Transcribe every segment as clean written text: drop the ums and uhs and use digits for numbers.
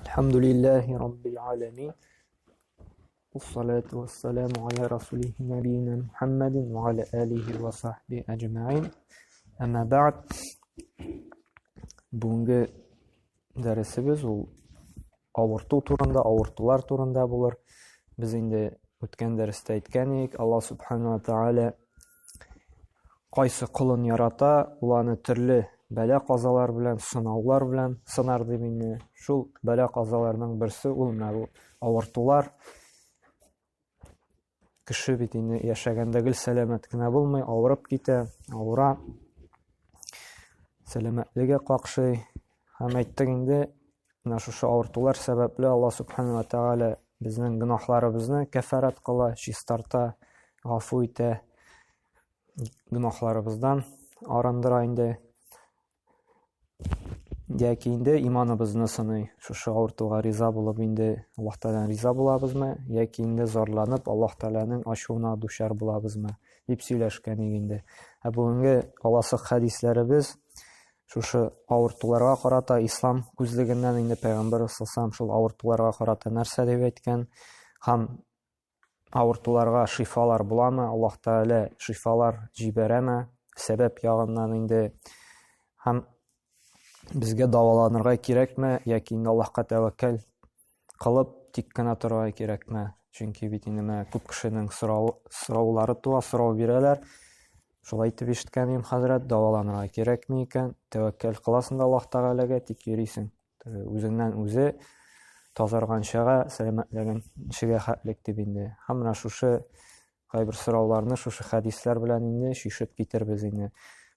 الحمد لله رب العالمين والصلاة والسلام على رسوله نبينا محمد وعلى آله وصحبه أجمعين أما بعد Бүгенге дәресебез ул авырту турында, авыртулар турында булыр. Без инде үткән дәрестә әйткән идек, Аллаһ субхана ва тааля кайсы колын ярата, ул аны төрле бәла-казалар белән, сынаулар белән сынар дип инде. Шул бәла-казаларның берсе ул менә бу авыртулар. Кеше бит инде яшәгәндә гел сәламәт кенә булмый, авырып китә, авыра. Сәламәтлеге какшый. Һәм әйттек инде, менә шушы авыртулар сәбәпле Алла субхана ва тааля безнең гөнаһларыбызны кәфәрат кыла, чистарта, гафу итә, гөнаһларыбыздан арындыра инде. Яки инде иманыбызны сыный, шушы авыртуга риза булып инде Аллаһ Тәгаләдән риза булабызмы, яки инде зарланып Аллаһ Тәгаләнең ачуына дучар булабызмы, дип сөйләшкән идек инде. Ә бүгенге аласы хәдисләребез шушы авыртуларга карата ислам күзлегеннән инде пәйгамбәр саллаллаху шул авыртуларга карата нәрсә дип әйткән һәм авыртуларга шифалар буламы, Аллаһ Тәгалә шифалар җибәрәме, сәбәп ягыннан инде һәм безгә дәваланырга кирәкме, яки инде Аллаһка тәвәккәл кылып тик кенә торырга кирәкме? Чөнки бит инде менә күп кешенең сорау, сораулары туа, сорау бирәләр. Шулай итеп ишеткән идем, хәзрәт, дәваланырга кирәкме икән? Тәвәккәл кыласың да Аллаһ Тәгаләгә, тик йөрисең. Үзеннән үзе тазарганчага, сәламәтләгәнчегә хәтлек дип инде. Һәм менә шушы кайбер сорауларны шушы хәдисләр белән инде чишеп китербез инде.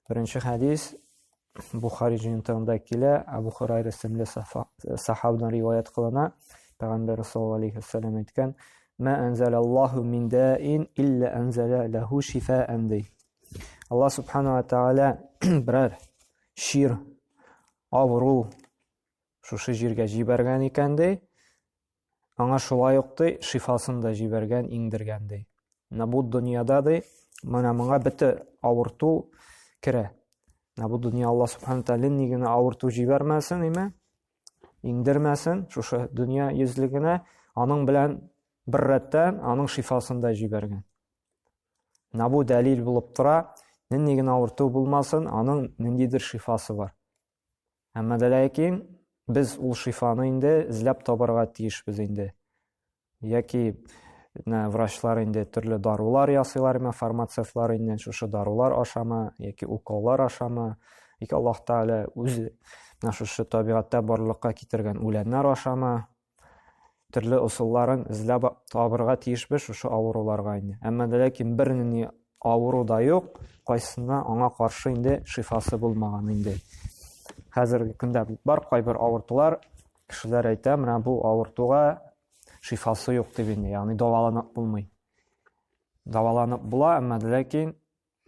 Беренче хәдис Бухари җыентыгында килә, Абу Хурайра исемле сахабдан риваять кылына. Пәйгамбәр саллаллаһу алейхи вәсәлләм әйткән: "Ма анзалаллаһу мин даин илля анзала лаху шифаан" ди. Аллаһ субхана ва тааля берәр чир, авыру шушы җиргә җибәргән икән ди, аңа шулай ук ди шифасын да җибәргән, иңдергән ди. Менә бу дөньяда ди, менә моңа бөтә авырту керә. Менә бу дөнья Алла субхана тәгалә ни генә авырту җибәрмәсен, име? Иңдермәсен шушы дөнья йөзлегенә, аның белән бер рәттән аның шифасын да җибәргән. Менә бу дәлил булып тора, нинди генә авырту булмасын, аның ниндидер шифасы бар. Әмма дә ләкин без ул шифаны инде эзләп табарга тиешбез инде. Яки менә врачлар инде төрле дарулар ясыйлар, менә фармацевтлар инде шушы дарулар ашама, яки уколлар ашама, яки Аллаһ Тәгалә үзе менә шушы табигатьтә барлыкка китергән үләннәр ашама, төрле ысулларын эзләп табырга тиешбез шушы авыруларга инде. Әмма дә ләкин бернинди авыру да юк, кайсына аңа каршы инде шифасы булмаган инде. Хәзерге көндә бар кайбер авыртулар, кешеләр әйтә, менә бу авыртуга шифасы юк дип инде, ягъни дәваланып булмый. Дәваланып була, әмма дә ләкин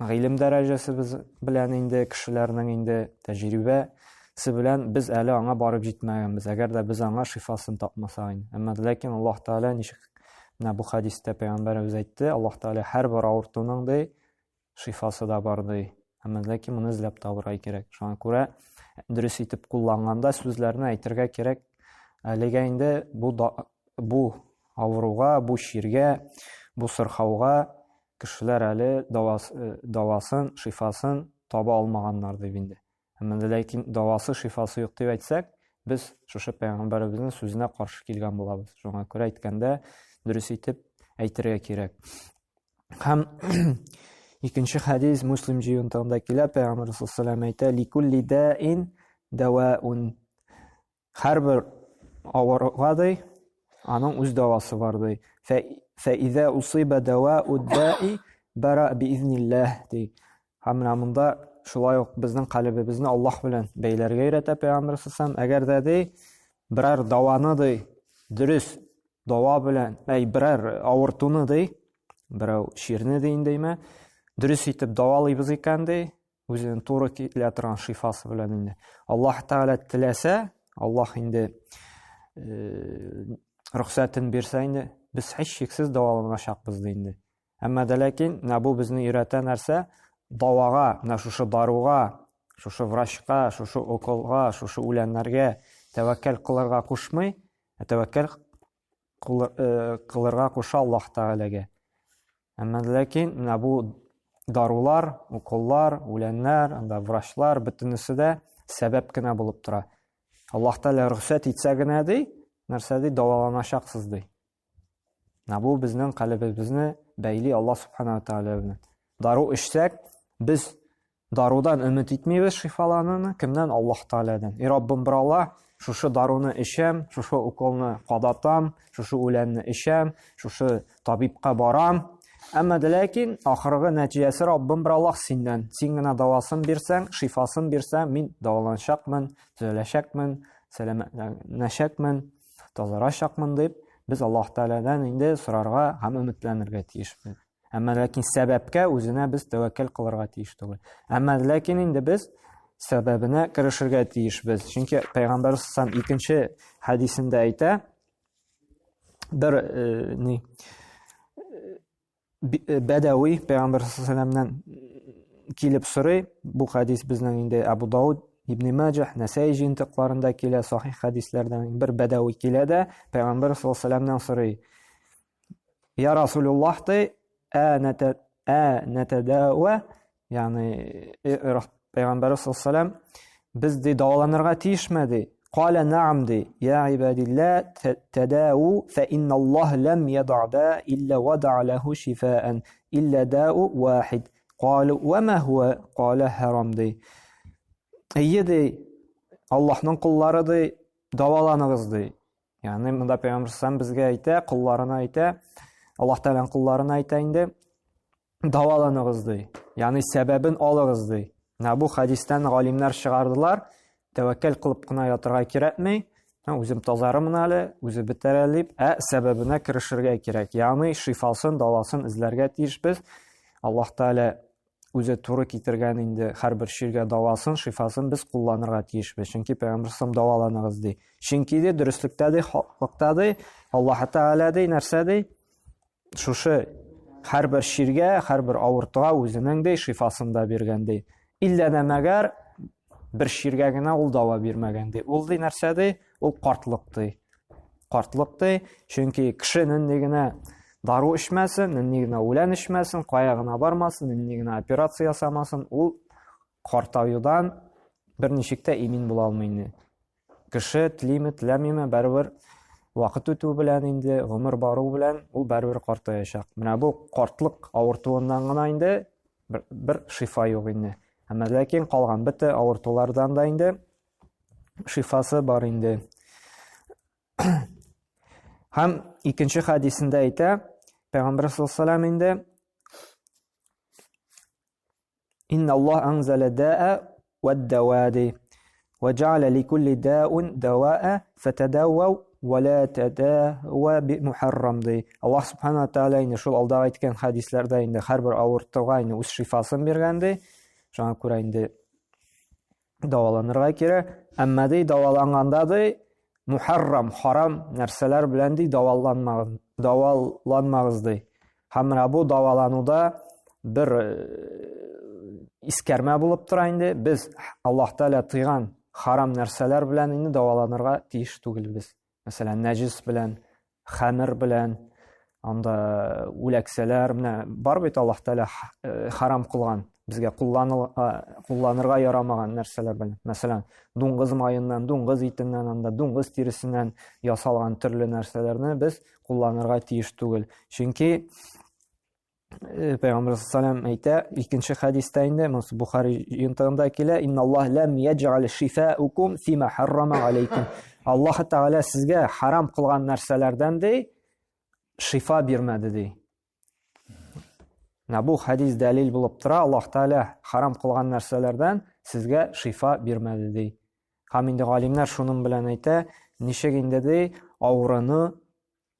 гыйлем дәрәҗәсебез белән инде кешеләрнең инде тәҗрибәсе белән без әле аңа барып җитмәгәнбез. Әгәр дә без аңа шифасын тапмасак инде. Әмма ләкин Аллаһ Тәгалә ничек менә бу хәдистә пәйгамбәребез әйтте, Аллаһ Тәгалә һәрбер авыртуның ди шифасы да бар ди. Әмма ләкин моны эзләп табырга кирәк. Шуңа күрә дөрес итеп кулланганда сүзләрне әйтергә кирәк. Әлегә инде бу бу авыруга, бу чиргә, бу сырхауга Кешеләр әле дәвасын, шифасын таба алмаганнар дип инде. Әмма дә ләкин дәвасы, шифасы юк дип әйтсәк, без шушы пәйгамбәребезнең сүзенә каршы килгән булабыз. Шуңа күрә әйткәндә дөрес итеп әйтергә кирәк. Һәм икенче хәдис Муслим җыентыгында килә, пәйгамбәр саллаллаху алейһи әйтә: "Ликулли даин дәваун". Һәрбер авыруга ди, аның үз дәвасы бар ди. Фәизә усыйба дәвау даи бара биизнилләһ ди. Һәм менә монда шулай ук безнең калебебезне Аллаһ белән бәйләргә өйрәтә пәйгамбәр саллаллаху Әгәр дә ди, берәр дәваны ди, дөрес дава белән, әй берәр авыртуны ди, берәү чирне ди инде, дөрес итеп дәвалыйбыз икән ди, үзенең туры килә торган шифасы белән инде. Аллаһ Тәгалә теләсә, Аллаһ инде э, рөхсәтен бирсә инде, без һичшиксез дәваланачакбыз ди инде. Әмма дә ләкин менә бу безне өйрәтә нәрсә? Давага, менә шушы даруга, шушы врачка, шушы уколга, шушы үләннәргә тәвәккәл кылырга кушмый. Ә тәвәккәл кылырга куша Аллаһ Тәгаләгә. Әмма ләкин менә бу дарулар, уколлар, үләннәр, анда врачлар, бөтенесе дә сәбәп кенә булып тора. Аллаһ Тәгалә рөхсәт итсә генә ди, нәрсә ди, дәваланачаксыз ди. Менә бу безнең калебебезне бәйли Аллаһ Субхана ва Тәгалә белән. Дару эчсәк, без дарудан өмет итмибез шифалануны, кемнән? Аллаһ Тәгаләдән. И Раббым бер Аллаһ, шушы даруны эчәм, шушы уколны кадатам, шушы үләнне эчәм, шушы табибка барам. Әмма дә ләкин ахыргы нәтиҗәсе Раббым бер Аллаһ синнән. Син генә дәвасын бирсәң, шифасын бирсәң, мин дәваланачакмын, төзәләчәкмен, сәламәтләнәчәкмен, тазарачакмын дип, без Аллаһ Тәгаләдән инде сорарга һәм өметләнергә тиешбез. Әмма ләкин сәбәпкә үзенә без тәвәккәл кылырга тиеш түгел. Әмма ләкин инде без сәбәбенә керешергә тиешбез. Чөнки Пәйгамбәр саллаллаху икенче хәдисендә әйтә, бер э, ни э, бәдәви Пәйгамбәр саллаллаху килеп сорый, бу хәдис безнең инде Абу Дауд, Ибн Маҗах, Нәсәй җыентыкларында килә, сахих хәдисләрдән бер бәдәви килә дә Пәйгамбәр саллаллаху сорый. Я Расулуллах ди, ә нәтә ә нәтәдәвә, ягъни Пәйгамбәр саллаллаху без ди дәваланырга тиешме ди? Кала наам ди, я ибадилла тадау фа инналлаһ лам яд'a да илля вада'a лаху шифаан илля дау вахид. Калу ва ма хуа? Кала харам ди. Әйе ди, Аллаһның куллары ди, дәваланыгыз ди. Ягъни монда Пәйгамбер саллаллаху безгә әйтә, колларына әйтә, Аллаһ Тәгаләнең колларына әйтә инде, дәваланыгыз ди. Ягъни сәбәбен алыгыз ди. Менә бу хәдистән галимнәр чыгардылар, тәвәккәл кылып кына ятырга кирәкми. Үзем тазарымын әле, үзе бетәр әле дип, ә сәбәбенә керешергә кирәк. Ягъни шифасын, дәвасын эзләргә тиешбез. Аллаһ Тәгалә үзе туры китергән инде һәрбер чиргә дәвасын, шифасын без кулланырга тиешбез. Чөнки Пәйгамбәр саллаллаху дәваланыгыз ди. Чөнки ди, дөреслектә ди, хаклыкта ди, Аллаһ Тәгалә ди, нәрсә ди? Шушы һәрбер чиргә, һәрбер авыртуга үзенең ди шифасын да биргән ди. Иллә дә мәгәр бер чиргә генә ул дава бирмәгән ди. Ул ди нәрсә ди? Ул картлык ди. Картлык ди, чөнки кеше нинди генә дару эчмәсен, нинди генә үлән эчмәсен, кая гына бармасын, нинди генә операция ясамасын, ул картаюдан берничек тә имин була алмый инде. Кеше телиме, теләмиме, барыбер вакыт үтү белән инде, гомер бару белән ул барыбер картаячак. Менә бу картлык авыртуыннан гына инде бер, бер шифа юк инде. Әмма ләкин калган бөтен авыртулардан да инде шифасы бар инде. Һәм икенче хәдисендә әйтә, Пәйгамбер саллаллаху алейһи инде Инна Аллаһ анзала да'a вад-дава ди. Ва джа'аля ликулли да'ун дава'a фатадаввау ва ла тадава би мухаррам ди. Аллаһ субхана ва тааля инде шул алда әйткән хәдисләрдә инде һәрбер авыртуга инде үз шифасын биргән ди. Шуңа күрә инде дәваланырга кирәк. Әмма ди дәваланганда ди мухаррам, харам нәрсәләр белән ди дәваланмагыз, дәваланмагыз ди. Һәм менә бу дәвалануда бер э, искәрмә булып тора инде. Без Аллаһ Тәгалә тыйган харам нәрсәләр белән инде дәваланырга тиеш түгелбез. Мәсәлән, нәҗис белән, хәмер белән, анда үләксәләр, менә бар бит Аллаһ Тәгалә э, харам кылган, безгә кулланырга ярамаган нәрсәләр белән. Мәсәлән, дуңгыз маеннан, дуңгыз итеннән, анда дуңгыз тиресеннән ясалган төрле нәрсәләрне без кулланырга тиеш түгел. Чөнки Э, Пәйгамбер саллаллаху әйтә, икенче хәдистә инде, монысы Бухари җыентыгында килә, инналлаһ лам яҗгал шифаукум фима харрама алейкум. Аллаһ Тәгалә сезгә харам кылган нәрсәләрдән ди, шифа бирмәде ди. Менә бу хәдис дәлил булып тора, Аллаһ Тәгалә харам кылган нәрсәләрдән сезгә шифа бирмәде ди. Һәм инде галимнәр шуның белән әйтә, ничек инде ди, авыруны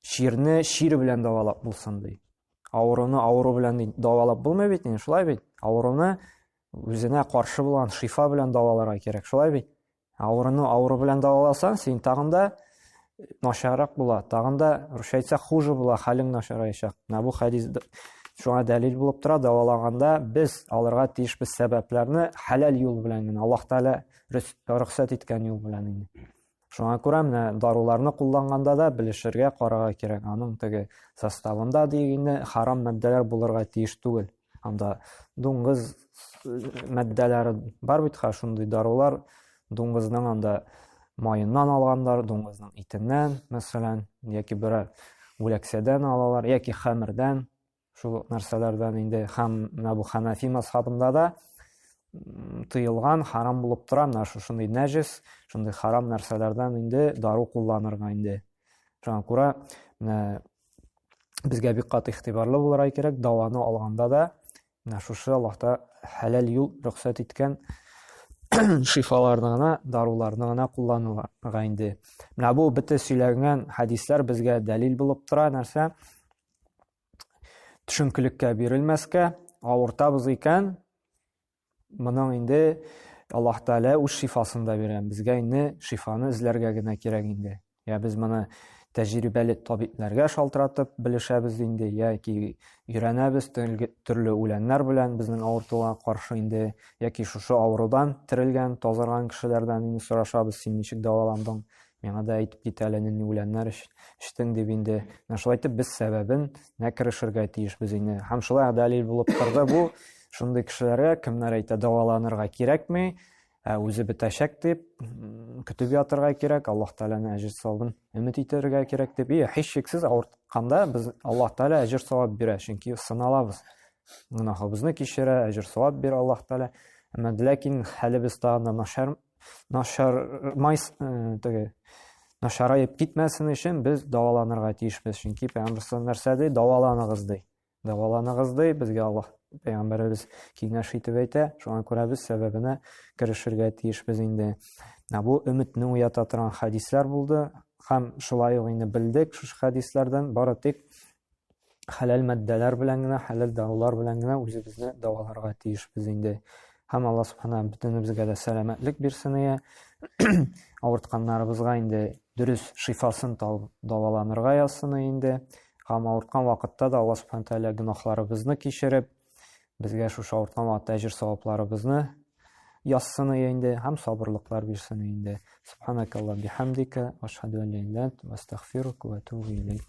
Чирне чир белән дәвалап булсын ди. Авыруны авыру белән дәвалап булмый бит инде, шулай бит? Авыруны үзенә каршы булган шифа белән дәваларга кирәк, шулай бит? Авыруны авыру белән дәваласаң, син тагын да начаррак була, тагын да, русча әйтсәк, хуже була, хәлең начараячак. Менә бу хәдис шуңа дәлил булып тора, дәвалаганда без алырга тиешбез сәбәпләрне хәләл юл белән генә, Аллаһ Тәгалә рөхсәт иткән юл белән инде. Шуңа күрә менә даруларны кулланганда да белешергә, карарга кирәк. Аның теге составында дигәндә харам матдәләр булырга тиеш түгел. Анда дуңгыз матдәләре бар бит ха шундый дарулар. Дуңгызның анда маеннан алганнар, дуңгызның итеннән, мәсәлән, яки берәр үләксәдән алалар, яки хәмердән. Шул нәрсәләрдән инде һәм менә бу Ханафи мазхабында да тыелган, харам булып тора менә шушындый нәҗес, шундый харам нәрсәләрдән инде дару кулланырга инде. Шуңа күрә менә безгә бик каты игътибарлы булырга кирәк, даваны алганда да менә шушы Аллаһта хәләл юл рөхсәт иткән шифаларны гына, даруларны гына кулланырга инде. Менә бу бөтен сөйләгән хәдисләр безгә дәлил булып тора нәрсә? Төшенкелеккә бирелмәскә, авыртабыз икән, моның инде Аллаһ Тәгалә үз шифасын да бирә. Безгә инде шифаны эзләргә генә кирәк инде. Я без моны тәҗрибәле табибләргә шалтыратып белешәбез инде, яки өйрәнәбез төрле үләннәр белән безнең авыртуга каршы инде, яки шушы авырудан терелгән, тазарган кешеләрдән инде сорашабыз, син ничек дәваландың, миңа да әйтеп кит әле, нинди үләннәр эчтең дип инде. Менә шулай итеп без сәбәбен нә керешергә тиешбез инде. Һәм шулай дәлил булып торды бу шундый кешеләргә, кемнәр әйтә дәваланырга кирәкми, ә үзе бетәчәк дип, көтеп ятырга кирәк, Аллаһ Тәгаләнең әҗер савабын өмет итәргә кирәк дип. И, һичшиксез авыртканда без Аллаһ Тәгалә әҗер савап бирә, чөнки сыналабыз. Гөнаһыбызны кичерә, әҗер савап бирә Аллаһ Тәгалә. Әмма ләкин хәлебез тагын да начар начар майс э, теге начараеп китмәсен өчен без дәваланырга тиешбез. Чөнки пәйгамбер нәрсә ди? Дәваланыгыз ди. Дәваланыгыз ди, безгә Аллаһ пәйгамбәребез киңәш итеп әйтә. Шуңа күрә без сәбәбенә керешергә тиешбез инде. Менә бу өметне уята торган хәдисләр булды. Һәм шулай ук инде белдек шушы хәдисләрдән бары тик хәләл матдәләр белән генә, хәләл дарулар белән генә үзебезне дәваларга тиешбез инде. Һәм Алла Субхана бөтенебезгә дә сәламәтлек бирсен ия. Авыртканнарыбызга инде дөрес шифасын табып дәваланырга язсын инде. Һәм авырткан вакытта да Алла Субхана Тәгалә гөнаһларыбызны кичереп, безгә шушы авырткан вакытта әҗер савапларыбызны язсын инде һәм сабырлыклар бирсен инде. Субханакалла бихамдика, ашһаду ан ла илаһа илля анта, астагфирука ва атубу илейк.